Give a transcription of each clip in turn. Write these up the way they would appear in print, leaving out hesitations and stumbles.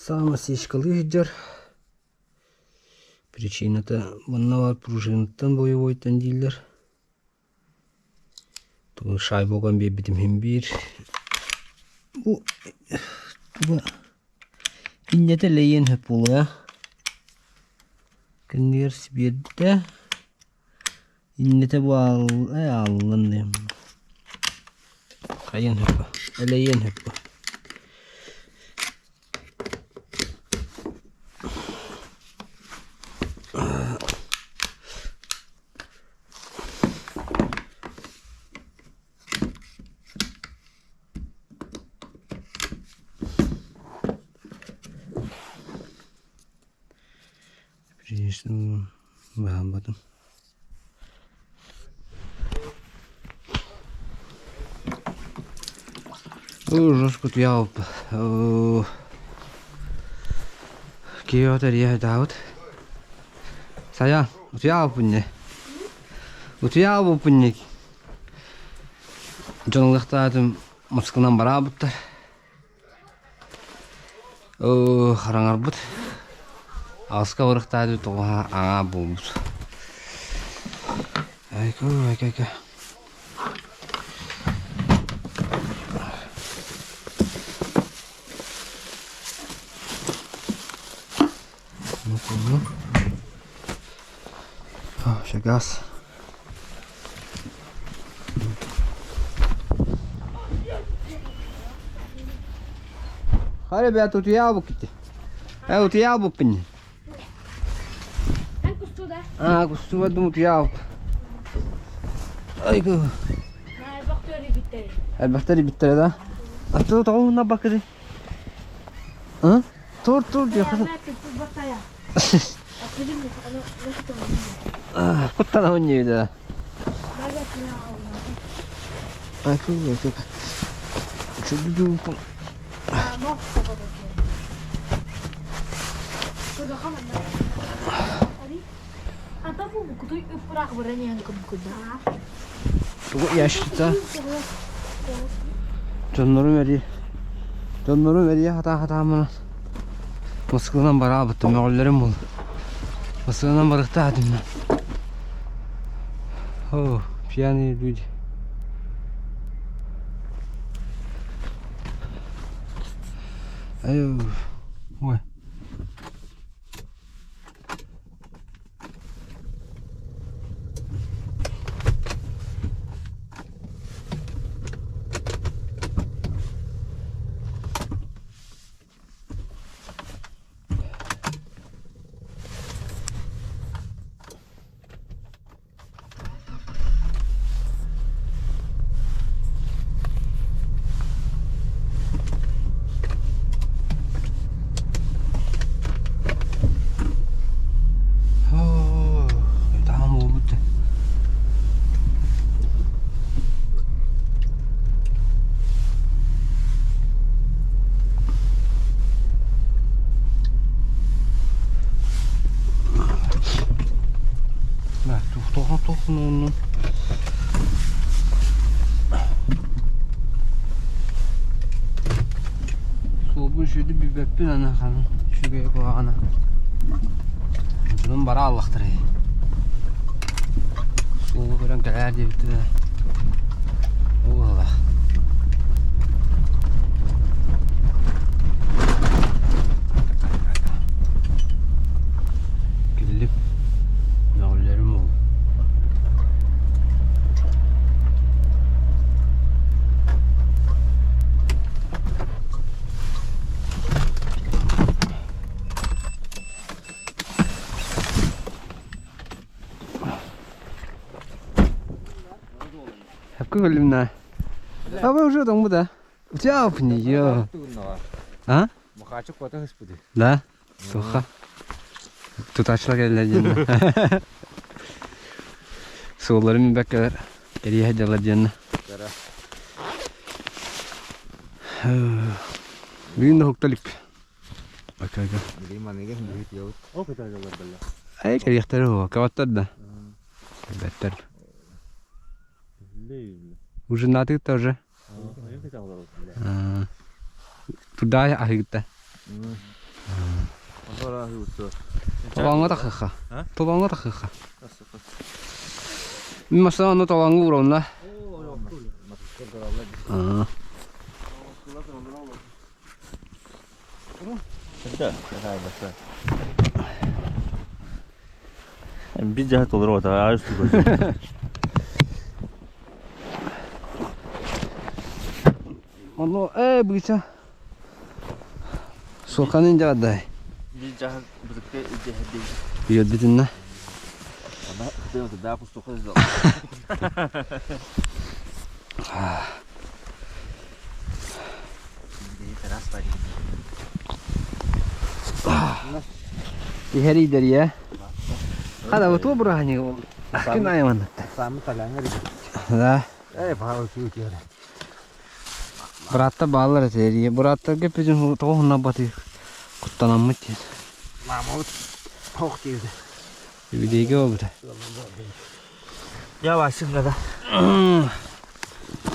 Самосечкалыы сылдьар. Причината манна баар пружинаттан боевойтан дииллэр. Тугу шайба уган биэрбитим иһин биир. Бу туга иннэтэ лэйиэн сөп буолуо. Кэннигэр биэрдэ. Иннэтэ бу ааллан диэн. Хайыан сөп бу? Элэйиэн сөп бу. Баһааммытым. Жестко утуйаабыппыт. Киһи эрийэ сатаабыт. Сайаан, утуйаабыппын дии. Утуйаабыппын дии. Дьон ылыахтаатым Москванан бараабыттар. Хараҥарбыт. Аҕыска барыахтаах тоҕо аҥаа буолбут. Айка, айка, айка. Газ. Ха, ребята, утуйаабыккыт. Утуйаабыппын. А, кустубадым утуйаабыт. Айгы. Элбэхтэр ибиттэрэ да. Аттыы тоҕо уһунна бакыды. А? Тур тур диэхэ. Куттанабын диэбитэ. Тугу ящица? Дьоннорум эрий дьоннорум эрийэ хатаа-хатааммын Москванан бараабыттым, мөҕүллэрим буолла. Москванан барыахтаах этим. О, пьяные люди. Ай, ой. Таһым буолбут Суолбун сүдү билбэппин аны ханан үчүгэй куһаҕана. Дьонум бара аллахтара Суолу көрөн кэлээр диэбиттэрэ. Ол ыла. Киллип мөҕүллэрим ол. Хапка көрүлүм А вы уже там да? У тебя нее. А? Махачык кота хыспыты. Да? Суха. Тутаачылар кэллэр диэн. Суолларын билбэккэлэр эрийэ сылдьаллар диэн. Бүгүн да уһукта илик. Ай кэлиэхтэрэ уһуо, кабаттар да. Кэлбэттэр. Ужиннаатыгыт да уже? Туда аһыгыта. Толооҥҥо тахыахха. Толооҥҥо тахыахха. Мин массыына онно толооҥҥо уурабын да. Биир дьаһа толору отаа Онно ээ быыча Суоханын дьаҕардай. Биир дьаһа бытыкка илдьэһэрдии. Үөрбүтүннэ. Ана кустуха Иһэр идэрийэ. Хада вот бырааһынньыга ол. Күн айыманнатта. Да. Бырааттар бааллар этэ эрийэ. Бырааттарга эппитин тоҕо хуннарбатый куттанаммыт диэн. Үбүлүөйгэ буолбута. Я Васин да.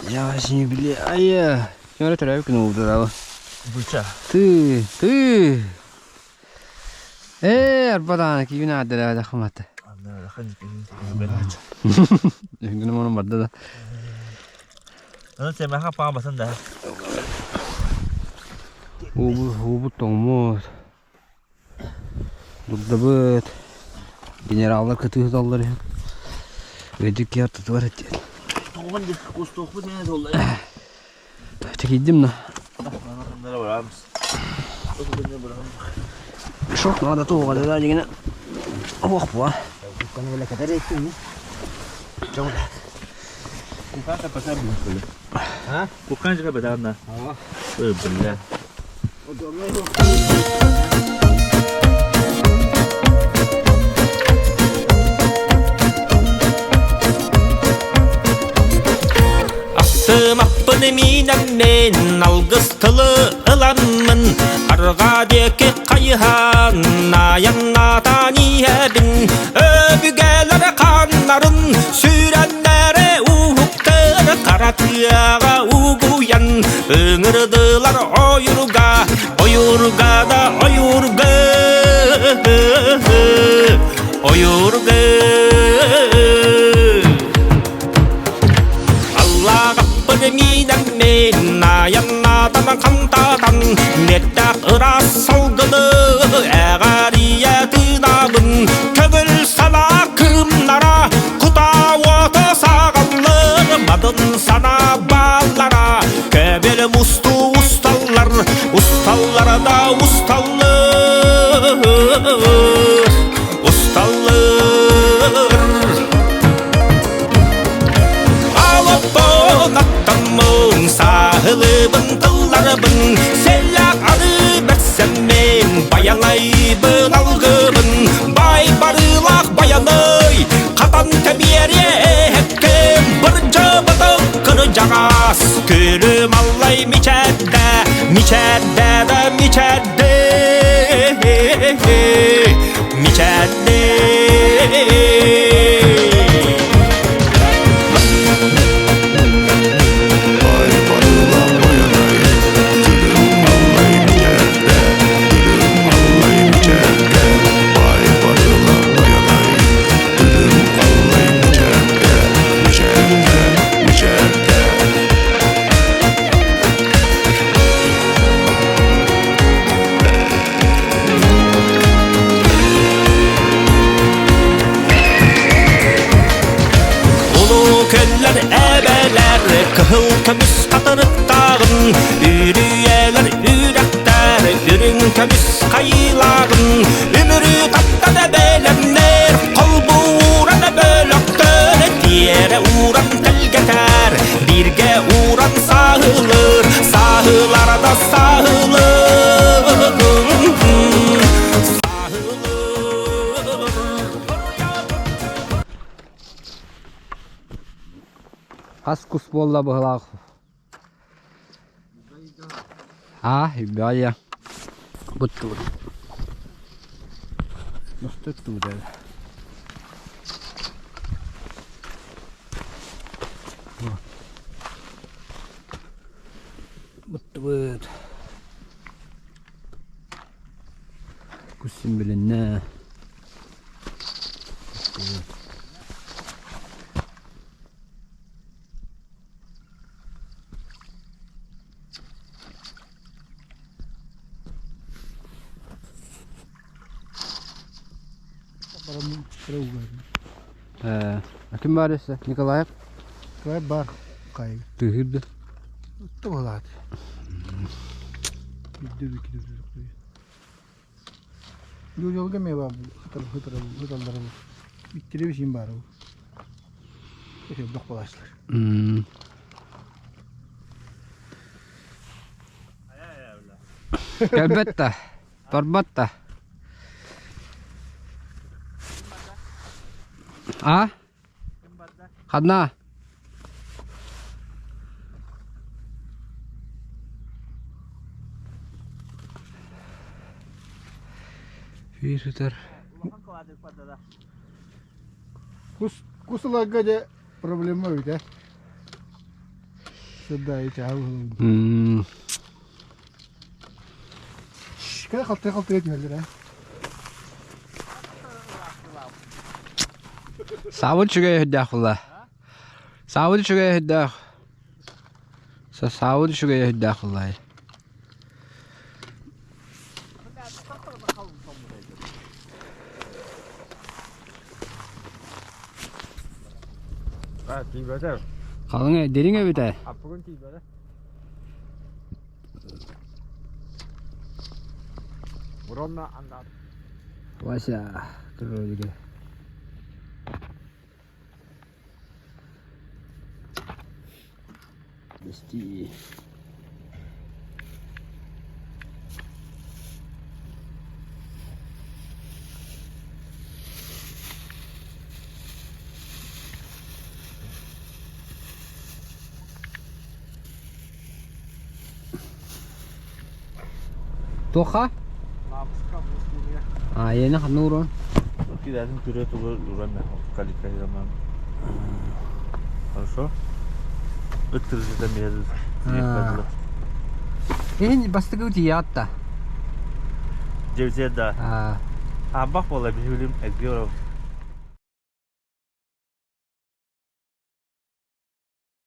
Я Васин юбилей. Айа. Ким эрэ төрөөбүт күнэ буолбута даа. Быча. Ты, ты. Ээ, арба даҕаны киһини аадалаабатах хымата. Үһүгүнүм онон барда да. Аны сэмэхэ паабатын да. Уубут, уубут тоҥмут. Дурдабыт. Генераллар кытыыталлар үһү. Өйдүк киһи ортотугар этиэн. Тоҕон дик кустуохпут ээ толлар. Чэкийдим на. Шок надо туоҕа да дигинэ ох буа. Кукан жига бадаана. Ой, бля. Ахсымаппын миинэммин, алгыс тылы ыламмын, арҕаа диэки хайыһан, айаннаатаан иһэбин, өбүгэлэр хааннарын сүүрэннэри уһуктар хара тыаҕа угуйан, ыҥырдылар ойурга, ойурга да ойурга, ойурга. Аллаҕаппын миинэммин, айаннаатан хантаатан, Миэттээх ыраас салгыны эҕэрийэ тыынабын, Көҥүл санаа кыымнара, кутаа уота саҕаллар, Мадын санаа бааллара, көбүл мустуу усталлар, усталлар да усталлар, усталлар. Алоппон аттаммын, сааһылыбын тылларбын, сэллээх ары бэрсэммин, байанайбын алгыбын, бай барыылаах байанай, хатан тэбиэриэ эһэккэм, бырдьабытым кырдьаҕас, күлүм аллай мичээрдэ, мичээрдэ да мичээрдэ, мичээрдэ. Улуу көллөр эбэлэр кыһыл көмүс хатырыктааҕын, үрүйэлэр үрэхтэр үрүҥ көмүс хайыылааҕын, үмүрү таптан эбэлэмнэр, холбууран бөлөхтөр, тиэрэ ууран тэлгэтэр, бииргэ ууран сааһылыр, сааһылара да сааһылыр. Хас кус буолла быһылаах? А, үбү Буттубут. Устуттубут Буттубут. Кус син билиннэ. Э, ким бар эссе? Николаев? Николаев бар кайы. Тыһырды. Туһалаат. Бидде бикиде Жолга ме бар хытар хытар хыталлар бу. Биттире бишин бар бу. Эфе бак балашлар. Кэлбэт да, барбат да. А? Ханна? Үй сытар. Кус кусуларга дьэ проблема эбит ээ. Сырдаайы чаһы М, Кэ халты халты түһэллэр ээ. Саабыт үчүгэй өйдөөх буолла. Саабыт үчүгэй өйдөөх. Саабыт үчүгэй өйдөөх буолла. Халыҥ дириҥ эбит ээ. Вася, кролики. Дести. Туха? А, йэни ханна уруон? Кидатын күрө тугу уран калика Хорошо. Ыттыржыта между. Эһин бастакы тиийэҕит да? Дьэбзэ да. Аабах буола биһилим Эггеров.